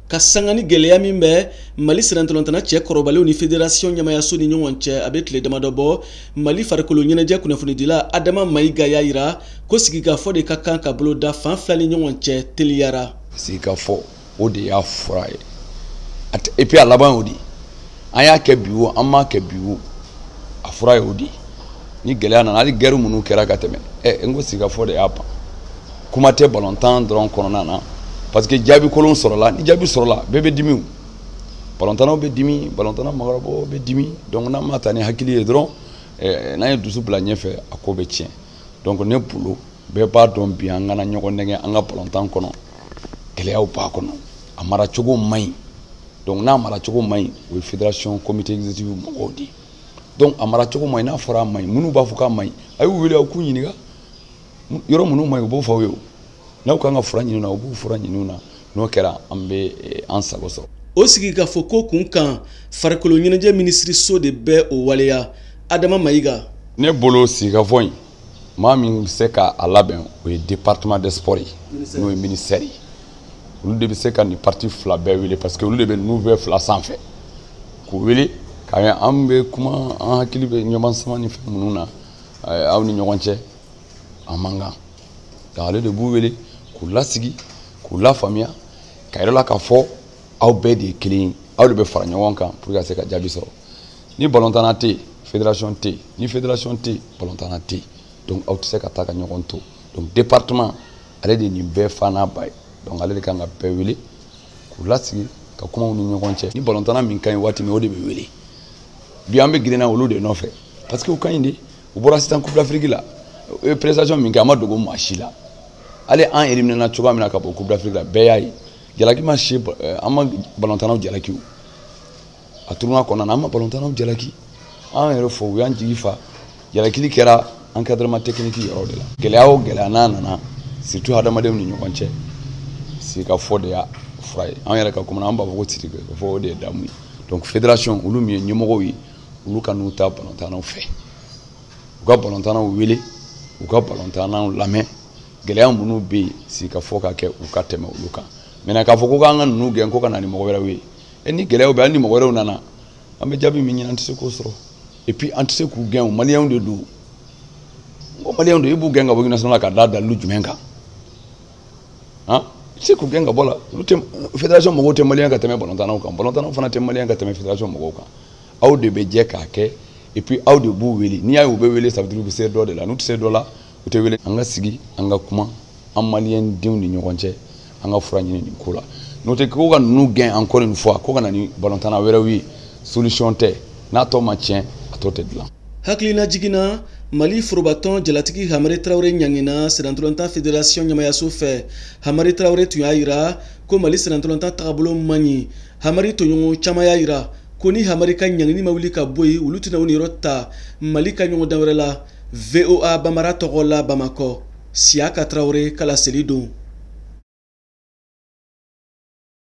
Ka sanga ni gɛlɛya min bɛ Mali sirantɔlɔntana cɛ kɔrɔbalenw ni fédération ɲɛmayaso ni ɲɔgɔn cɛ, a bɛ tile damadɔ bɔ, Mali farikolo ɲɛnajɛ kunnafonidila Adama Mayiga y'a yira ko sigikafɔ de ka kan ka boloda fan fila ni ɲɔgɔn cɛ teliyara. Sigikafɔ, o de y'a fura ye. Et puis a laban y'o de ye. An y'a kɛ bi o, an m'a kɛ bi o, a fura y'o de ye. Ni gɛlɛya nana, hali guerre minnu kɛra ka tɛmɛ, n ko sigikafɔ de y'a ban. Kuma tɛ balontan dɔrɔn kɔnɔna na, parce que jaabi kolon sɔrɔla. Ni jaabi sɔrɔla, bɛɛ bɛ dimi o, balontannaw bɛ dimi, balontanna magarabaw bɛ dimi. Donc n'an ma ta ni hakili ye dɔrɔn, n'an ye dusu bila ɲɛfɛ, a ko bɛ tiɲɛ. Donc ne bolo, bɛɛ b'a dɔn bi, an kana ɲɔgɔn nɛgɛ, an ka balontan kɔnɔ gɛlɛyaw b'a kɔnɔ, a maracogo man ɲi. Donc n'a maracogo man ɲi, o ye fédération comité exécutif mɔgɔw de ye. Donc a maracogo man ɲi, n'a fɔra a man ɲi, minnu b'a fɔ k'a man ɲi, a y'u wele, aw k'u ɲininka yɔrɔ minnu man ɲi, u b'o fɔ aw ye. O n'aw kan ka fura ɲini na, u b'u fura ɲini na. N'o kɛra, an bɛ an sago sɔrɔ. O sigikafɔ ko kun kan, farikolo ɲɛnajɛ minisiriso de bɛ o waleya. Adama Mayiga. Ne bolo, sigikafɔ in, maa min bɛ se k'a labɛn, o ye département des sports ye, n'o ye ministère ye. Olu de bɛ se ka nin parti fila bɛɛ wele, parce que olu de bɛ ninnu bɛɛ fila sanfɛ, k'u wele k'a ye. An bɛ kuma, an hakili bɛ ɲɔgɔn sama ni fɛn minnu na aw ni ɲɔgɔn cɛ, a man kan. Donc ale de b'u wele k'u lasigi, k'u lafaamuya, ka yɛrɛ la k'a fɔ aw bɛɛ de ye kelen ye, aw de bɛ fara ɲɔgɔn kan pour que ka se ka jaabi sɔrɔ. Ni balontanna tɛ yen, fédération tɛ yen. Ni fédération tɛ yen, balontanna tɛ yen. Donc aw tɛ se ka taa ka ɲɔgɔn to. Donc département, ale de ye nin bɛɛ fa n'a ba ye. Donc ale de kan ka bɛɛ wele k'u lasigi ka kumaw ni ɲɔgɔn cɛ. Ni balontanna min ka ɲi waati min, o de bɛ wele. Bi an bɛ girinna olu de nɔfɛ, parce que u ka ɲi de. U bɔra sisan Coupe d'Afrique la, u ye prestation min kɛ, a ma dogo maa si la. Hali an éliminé na cogoya min na ka bɔ Coupe d'Afrique la, bɛɛ y'a ye. Jalaki ma se, an ma balontannaw jalaki. O a tournoi kɔnɔna na, an ma balontannaw jalaki. An yɛrɛ fɔ, u y'an jigi fa. Jalakili kɛra encadrement technique yɔrɔ de la. Gɛlɛya o gɛlɛya n'a nana, surtout hadamadenw ni ɲɔgɔn cɛ, sigikafɔ de y'a fura ye. An yɛrɛ ka kuma na, an b'a fɔ ko sigikafɔ, o de ye damu ye. Donc fédération, olu min ye ɲɛmɔgɔw ye, olu ka n'u ta balontannaw fɛ, u ka balontannaw wele, u ka balontannaw lamɛn. Gɛlɛya minnu bɛ yen, sigikafɔ ka kɛ, u ka tɛmɛ olu kan. Maintenant k'a fɔ ko k'an ka ninnu gɛn ko ka na ni mɔgɔ wɛrɛw ye, e ni gɛlɛyaw bɛ, hali ni mɔgɔ wɛrɛw nana, an bɛ jaabi min ɲini, an tɛ se k'o sɔrɔ. Et puis an tɛ se k'u gɛn o, maliyɛnw de don. N ko maliyɛnw don, i b'u gɛn ka bɔ équipe nationale la ka da dalilu jumɛn kan? Han, i tɛ se k'u gɛn ka bɔ la. Olu tɛ fédération mɔgɔw tɛ maliyɛn ka tɛmɛ balontannaw kan, balontannaw fana tɛ maliyɛn ka tɛmɛ fédération mɔgɔw kan. Aw de bɛ jɛ k'a kɛ. Et puis aw de b'u wele. N'i y'a ye u bɛ wele, ça veut dire u bɛ se dɔ de la. N'u tɛ se dɔ la, u tɛ wele. An ka sigi, an ka kuma an maliyɛn denw ni ɲɔgɔn cɛ, an ka fura ɲini nin ko la. N'o tɛ, ko ka ninnu gɛn encore une fois, ko ka na ni balontanna wɛrɛw ye, solution tɛ. N'a tɔ ma tiɲɛ, a tɔ tɛ dilan. Hakilina jiginna, Mali forobatɔn jalatigi Hamari Tarawele ɲangina sirantɔlɔntan fédération ɲɛmayaso fɛ. Hamari Tarawele tun y'a yira ko Mali sirantɔlɔntan tagabolo man ɲi. Hamari tɔɲɔgɔn caman y'a yira ko ni Hamari ka ɲangini ma wuli ka bɔ yen, olu tɛna u niyɔrɔ ta Mali ka ɲɔgɔndan wɛrɛ la. VOA Bamara tɔgɔ la, Bamakɔ, Siyaka Tarawele ka laseli don.